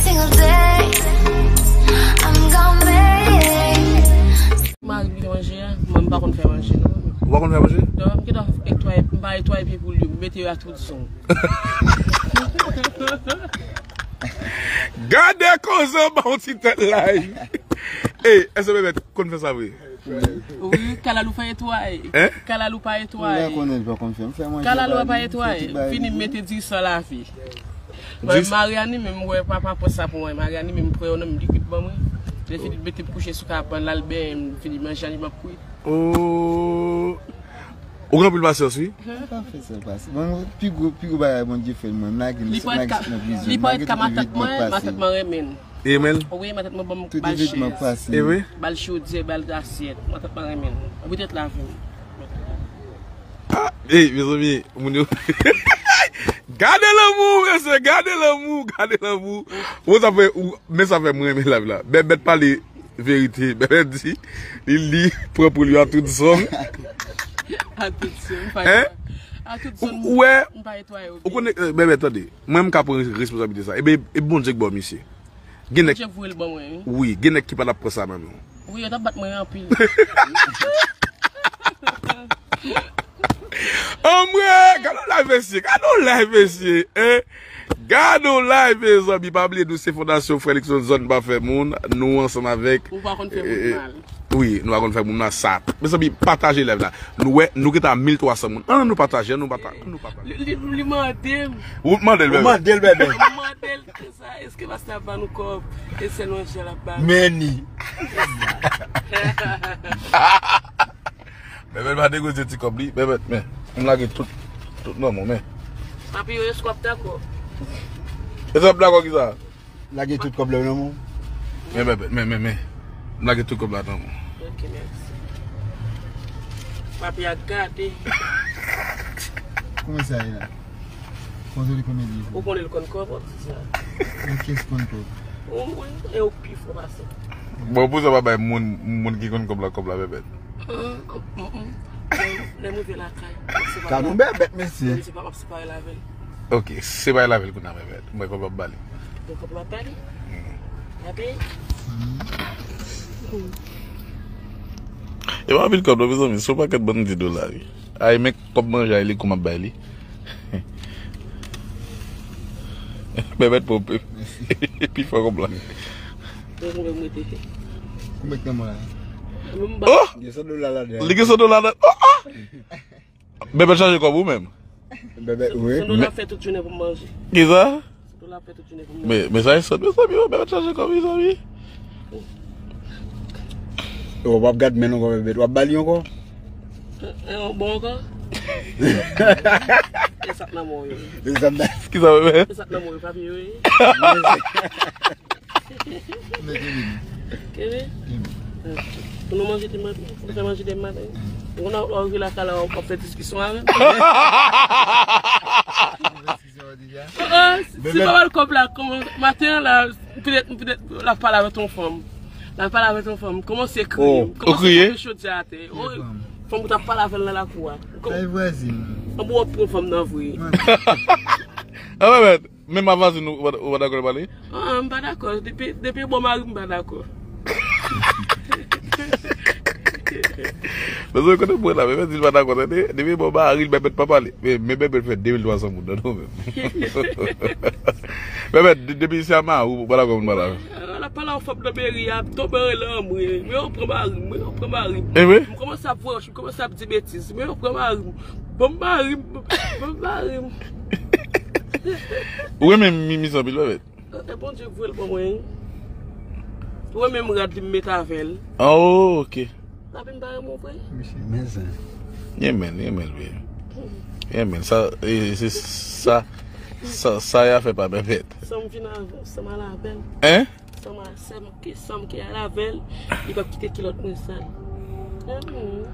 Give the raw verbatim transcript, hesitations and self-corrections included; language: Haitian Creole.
Single day, I'm gonna make it. Mari m ki te manje a, mwen m pa konn fè manje non. Ou pa konn fè manje? Non, m gentan netwaye, m pa netwaye pye poul yo, m mete yo a tout zong. Gade koze w ba yon ti tèt live. Ey, èske Bèbèt konn fè sa vre? Wi, kalalou pa netwaye. Hein? Kalalou pa netwaye. Mwen konnen l pa konn fè, m fè manje. Kalalou pa netwaye. Vini m mete diri san lavi. Mwen, Mariani menm, m wè papa pran sa pou mwen. Mariani menm, m pran yon nonm likid ban mwen. Lè fini, m mete m kouche sou kabann, l al benyen, m fini manje, anniman kwit. Oh. Ou gen anpil pasyans, wi. Mwen pa fè sa pase. Bon, pi gwo, pi gwo bagay Bondye fè l, mwen, m lage m sot nan prizon. Li parèt ka matant mwen, matant mwen renmen l. Renmen l? Wi, matant mwen ban m bal chèz. E wi? Bal chodyè, bal asyèt. Matant mwen renmen l. Poutèt lavi m. Ah, ey, mezanmi, moun yo. Gade lanmou, mesye, gade lanmou, gade lanmou. Ou sa fè, ou, men sa fè mwen renmen live la. Bèbèt pale verite. Bèbèt di, li, li pran pou li a tout zong. A tout zong, pa. Hein? A tout zong, ou wè, m pa netwaye yo byen. Ou konnen, eh, Bèbèt, tande, mwen m ka pran responsabilite sa. Ebyen, e Bondye k ba w misye. Gen nèg. Bondye voye l ban mwen, wi. Wi, gen nèg ki pa t ap pran sa nan men w. Wi, yo t ap bat mwen anpil. Anmwe, gade yon live mesye, gade yon live mesye, hein? Gade yon live mezanmi, pa bliye nou se fondasyon frè Luckson Zòn pa fè moun, nou ansanm avèk. Ou pa konn fè moun mal. Wi, nou pa konn fè moun mal sa. Mezanmi, pataje live la. Nou wè, nou gentan a mil twa san moun. Ann nou pataje, ann nou pataje, ann nou pataje. Li, li, li mande m. Ou mande l, bebe. Ou mande l, bebe. Ou mande l. Sa, èske pastè ap ba nou kòb? E sèl manje l ap ba nou. Men ni. Bèbèt pa negosye ti kòb li. Bèbèt, men. M lage tout, tout nan men w, men. Papi, yo, èske w ap dakò? Èske w ap dakò ki sa? Lage tout kòb la nan men w. Men, Bèbèt, men, men, men. M lage tout kòb la nan men w. Ok, mèsi. Papi a gade. Kòman sa ye la? Konzo li konbyen li? Ou konnen l konn kòb, w ap di sa. Men kiyès konn kòb? Ou, wi, e ou pi fò pase. Bon, pou sa pa bay moun, moun ki konn kòb la, kòb la, Bèbèt. Lè m rive lakay, m ap separe. Gad yon Bèbèt, mesye. M ap separe l avè l. Ok, separe l avè l kounye a, Bèbèt. Mwen kòb la m ap ba li. Mwen kòb la m ap ba li. Gade. E pa anpil kòb non, mezanmi, se yon pakèt bann de dola, wi. Ay, men kòb manje a, li kou m ap bay li. Bèbèt pran pi fò kòb la. Mwen mete. Ou met nan mwen la. Oh! Gen san dola ladan. Li gen san dola ladan. Oh, oh! Bèbèt chaje kòb ou menm? Bèbèt, wi. San dola fè tout jounen pou m manje. Kisa? San dola fè tout jounen pou m manje. Men, men sa e sòt, mezanmi, Bèbèt chaje kòb, mezanmi. Yo, w ap gad men l ankò, Bèbèt. W ap ba li ankò? E, e, bon ankò? E sa k nan men w yo. E sa k nan... Kisa, Bèbèt? E sa k nan men w yo, papi yo, wi. Kevin? Kevin? Pou nou manje demen, pou nou fè manje demen. Ou konn w rive lakay la, w ap fè diskisyon avè m. Ah, ah, si, si pa wè l kòb la, kòman, maten an la, petèt, petèt, l ap pale avèk yon fanm. L ap pale avèk yon fanm. Kòmanse kriye. Oh, ou kriye? Kòmanse frape chodyè atè. Oh, fanm ou t ap pale avè l nan lakou a. Ay, vwazin. An bon, w ap pran fanm nan vre. Ah, Bèbèt. Menm avwazin ou, ou pa dakò l pale? Ah, m pa dakò. Depi, depi bon mari m, m pa dakò. Bezwen kote mwen la, Bèbèt di l pa dakò, tande. Depi bon mari l, Bèbèt pa pale. Men, men Bèbèt fè de mil twa san moun nan nou menm. Bèbèt, de-, depi se a mari w, ou pa dakò moun pale avè l. Ah, l ap pale a yon fanm nan meri a, ap tonbe anlè anmwe. Men yo pran mari m, men yo pran mari m. E vre? M kòmanse ap vòch, m kòmanse ap di betiz. Men yo pran mari m. Bon mari m, bon mari m. Ou renmen mi-, miz anpil, Bèbèt? E, e Bondye k voye l ban mwen, wi. Ou renmen m rad li m met avè l. Ah, oh, ok. Papi m pa renmen w vre. Men sa. Li renmen l, li renmen l, wi. Li renmen l. Sa, e, se sa, sa, sa y a fè pa Bèbèt. San m vin avè, san m al avè l. Hein? San m al, san m ki, san m ki al avè l, li p ap kite kilòt mwen sal. Renmen w.